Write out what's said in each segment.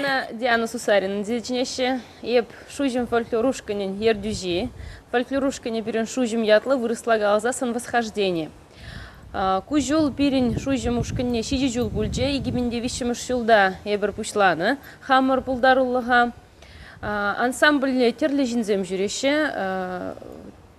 Мана Диана Сусарина чӗнеҫҫӗ. Эп Шуҫӑм фольклор ушкӑнӗн ертӳҫи. Фольклор ушкӑнӗ пирӗн Шуҫӑм ятлӑ, вырӑсла каласассӑн Восхождение. Ку ҫул пирӗн Шуҫӑм ушкӑнне ҫичӗ ҫул пулчӗ. 2003 ҫулта эпир пуҫланӑ хамӑр пултарулӑха. Ансамбльне тӗрлӗ ҫынсем ҫӳреҫҫӗ.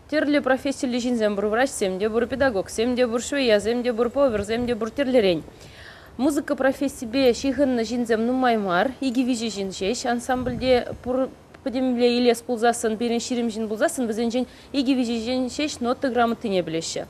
Тӗрлӗ профессиллӗ ҫынсем пур, врачсем те пур, педагогсем те пур, швеясем те пур, поварсем те пур, тӗрлӗрен. Музыка профессипе ҫыхӑннӑ ҫынсем нумай мар, икӗ-виҫӗ ҫын ҫеҫ ансамбльте пур пӗтӗмле илес пулсассӑн, пирӗн 20 ҫын пулсассӑн, вӗсенчен икӗ-виҫӗ ҫын ҫеҫ нота грамотине пӗлеҫҫӗ.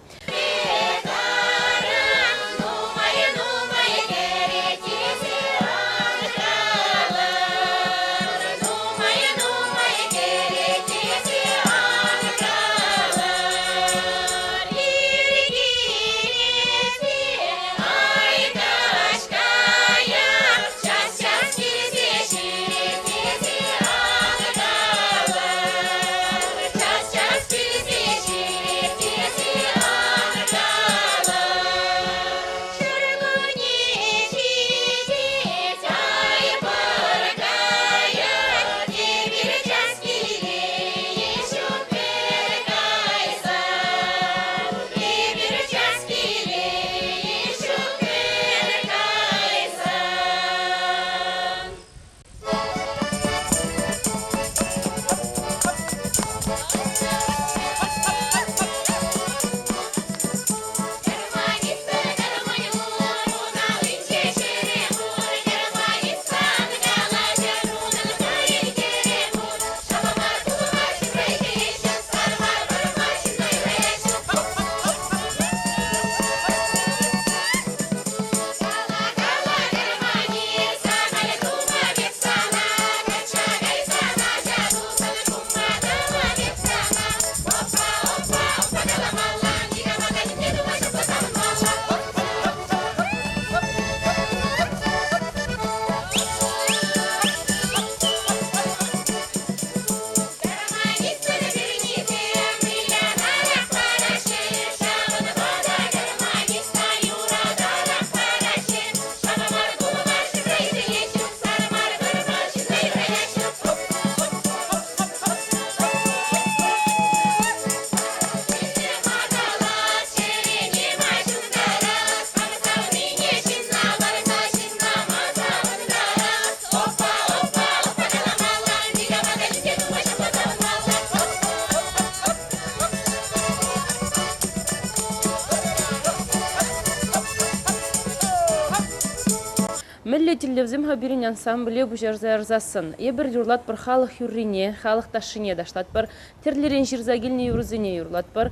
Мӗнле тӗллевсем-ха пирӗн ансамбле пуҫарса ярсассӑн? Эпир юрлатпӑр халӑх юррине, халӑх ташшине ташлатпӑр, тӗрлӗрен ҫырса килнӗ юрӑсене юрлатпӑр.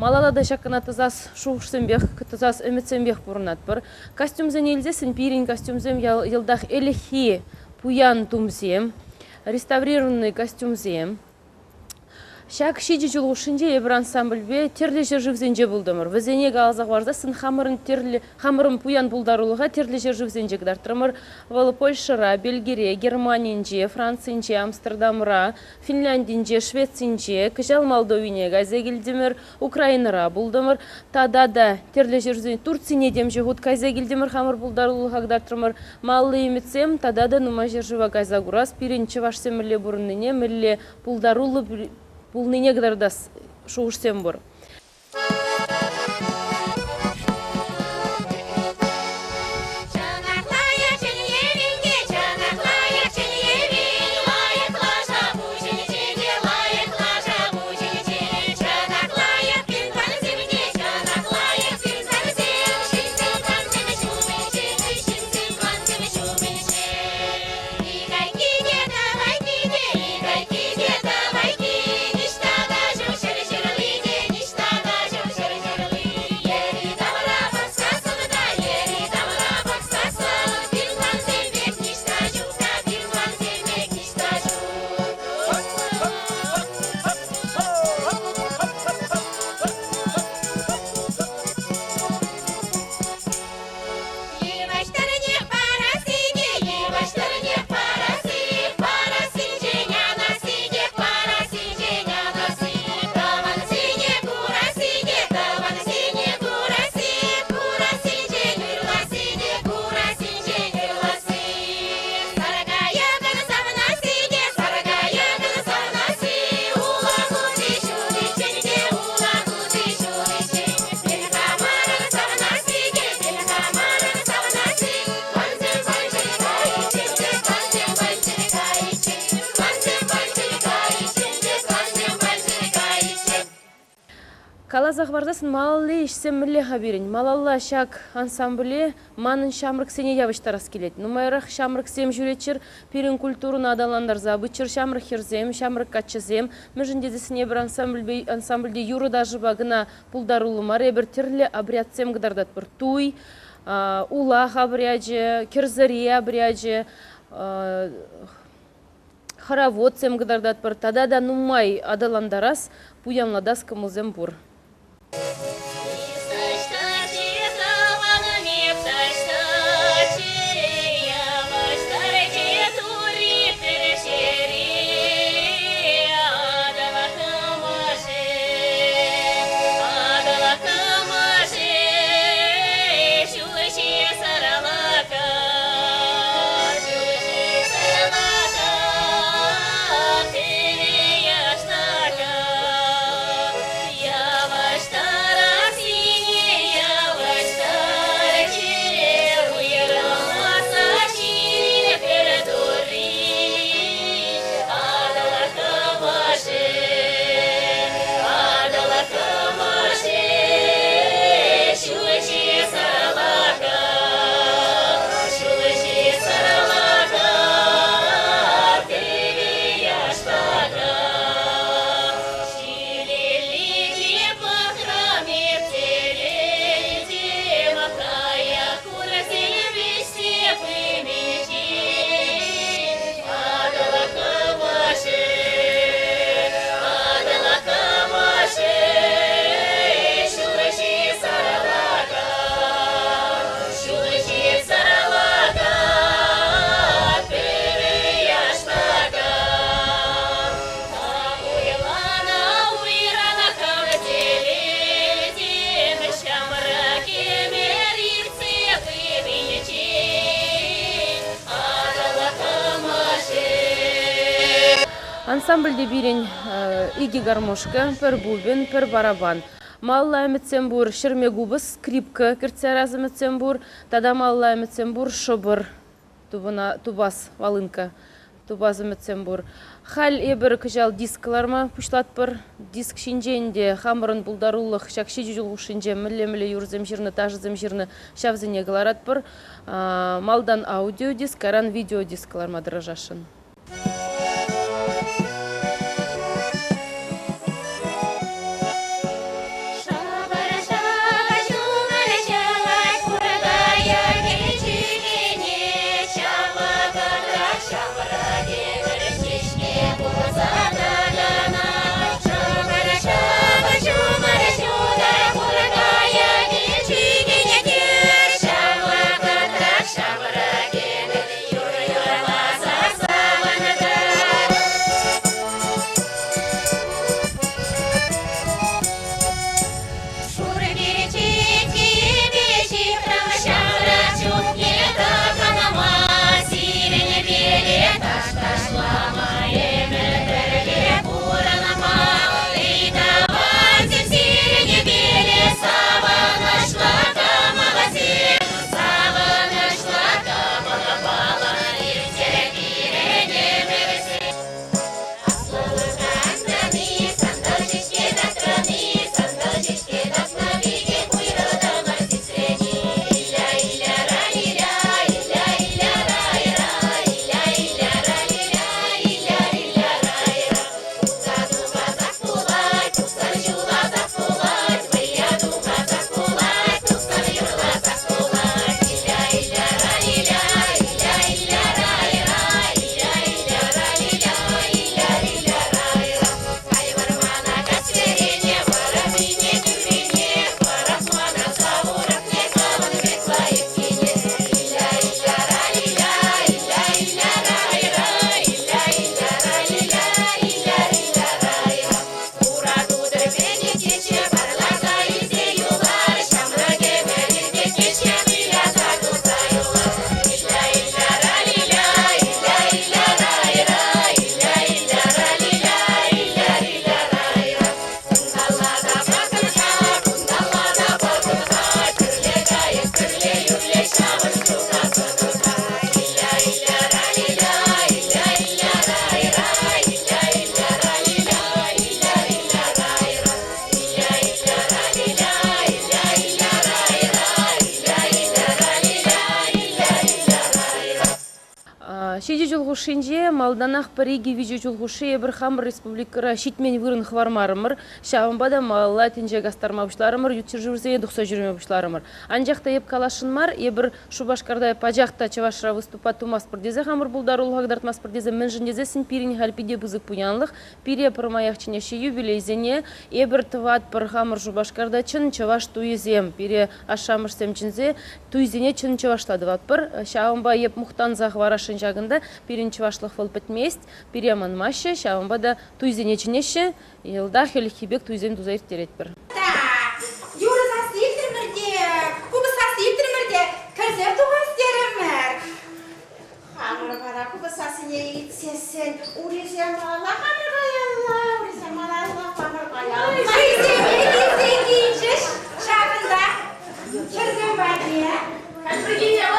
Малалла та ҫакна тӑсас шухӑшсемпех, тӑсас ӗмӗтсемпех пурӑнатпӑр. Костюмсене илсессӗн пирӗн костюмсем йӑлтах ӗлӗкхи пуян тумсем, реставрированный костюмсем. Ҫак ҫичӗ ҫул хушшинче эпир ансамбльпе тӗрлӗ ҫӗршывсенче пултӑмӑр. Вӗсене каласа хӑварсассӑн хамӑрӑн тӗрлӗ хамӑрӑн пуян пултарулӑха тӗрлӗ ҫӗршывсенче кӑтартрӑмӑр. Вӑл Польшӑра, Бельгире, Германинче, Францинче, Амстердамра, Финляндинче, Швецинче, кӑҫал Молдовине кайса килтӗмӗр, Украинӑра пултӑмӑр. Тата та тӗрлӗ ҫӗршывсен Турцине темиҫе хут кайса килтӗмӗр, хамӑр пултарулӑха кӑтартрӑмӑр. Малли ӗмӗтсем тата та нумай ҫӗршыва кайса курас, пирӗн чӑвашсем мӗнле пурӑннине, мӗнле пултаруллӑ пулнине кӑтартас шухӑшсем пур. Каласа хӑварсассӑн малалли ӗҫсем мӗнле-ха пирӗн? Малалла ҫак ансамбле манӑн ҫамрӑксене явӑҫтарас килет. Нумайрах ҫамрӑксем ҫӳреччӗр, пирӗн культурӑна аталантарса пыччӑр ҫамрӑк хӗрсем, ҫамрӑк каччӑсем. Мӗншӗн тесессӗн эпир ансамбльпе ансамбльте юрӑ-ташӑпа кӑна пултаруллӑ мар, эпир тӗрлӗ обрядсем кӑтартатпӑр. Туй, улах обрячӗ, кӗрсӑри обрячӗ, хороводсем кӑтартатпӑр тата та нумай аталантарас, пуянлатас кӑмӑлсем пур. Ансамбльте пирӗн икӗ гармошка, пӗр бубен, пӗр барабан. Малла ӗмӗтсем пур, ҫӗрме купӑс, скрипка кӗртсе ярас ӗмӗтсем пур, тата малла ӗмӗтсем пур, шӑпӑр тупӑна тупас волынка тупас ӗмӗтсем пур. Халь эпир кӑҫал диск кӑларма пуҫлатпӑр. Диск ҫинче ӗнтӗ хамӑрӑн пултарулӑх ҫак ҫичӗ ҫул хушшинче мӗнле-мӗнле юрӑсем ҫырнӑ, ташӑсем ҫырнӑ, ҫавсене кӑларатпӑр. Малтан аудиодиск, кайран видеодиск кӑларма тӑрӑшасшӑн. Ҫичӗ ҫул хушшинче малтанах пӗр-икӗ виҫӗ ҫул хушши эпир хамӑр республикӑра ҫитмен вырӑн хӑвармарӑмӑр. Ҫавӑнпа та малалла тӗнче кастарма пуҫларӑмӑр, ют ҫӗршывсене тухса ҫӳреме пуҫларӑмӑр. Анчах та эп каласшӑн мар, эпир Шупашкарта пачах та чӑвашра выступать тумастпӑр тесе хамӑр пултарулӑха кӑтартмастпӑр тесе мӗншӗн тесессӗн пирӗн халь питӗ пысӑк пуянлӑх. Пире пӗрмаях чӗнеҫҫӗ юбилейсене. Эпир тӑватпӑр хамӑр Шупашкарта чӑн чӑваш туйӗсем. Пире ашшӗ-амӑшсем чӗнсе туйсене чӑн чӑвашла тӑватпӑр. Ҫавӑнпа эп мухтанса хӑварасшӑн ҫакӑнта. Пирӗн чӑвашлӑх вӑл пӗтмест, пире манмаҫҫӗ, ҫавӑнпа та туйсене чӗнеҫҫӗ. Йӑлтах ӗлӗкхи пек туйсем туса ирттеретпӗр. Так, юрӑ сасси илтрӗмӗр те, купӑс сасси илтрӗмӗр те, кӗрсе тухас терӗмӗр. Хамӑр вара купӑс сассине илтсессӗн урисем малалла, хамӑр каялла, урисем малалла, хамӑр каялла. Хӑйсене килсе килчӗҫ ҫакӑнта хӗрсем патне. Прикиньте.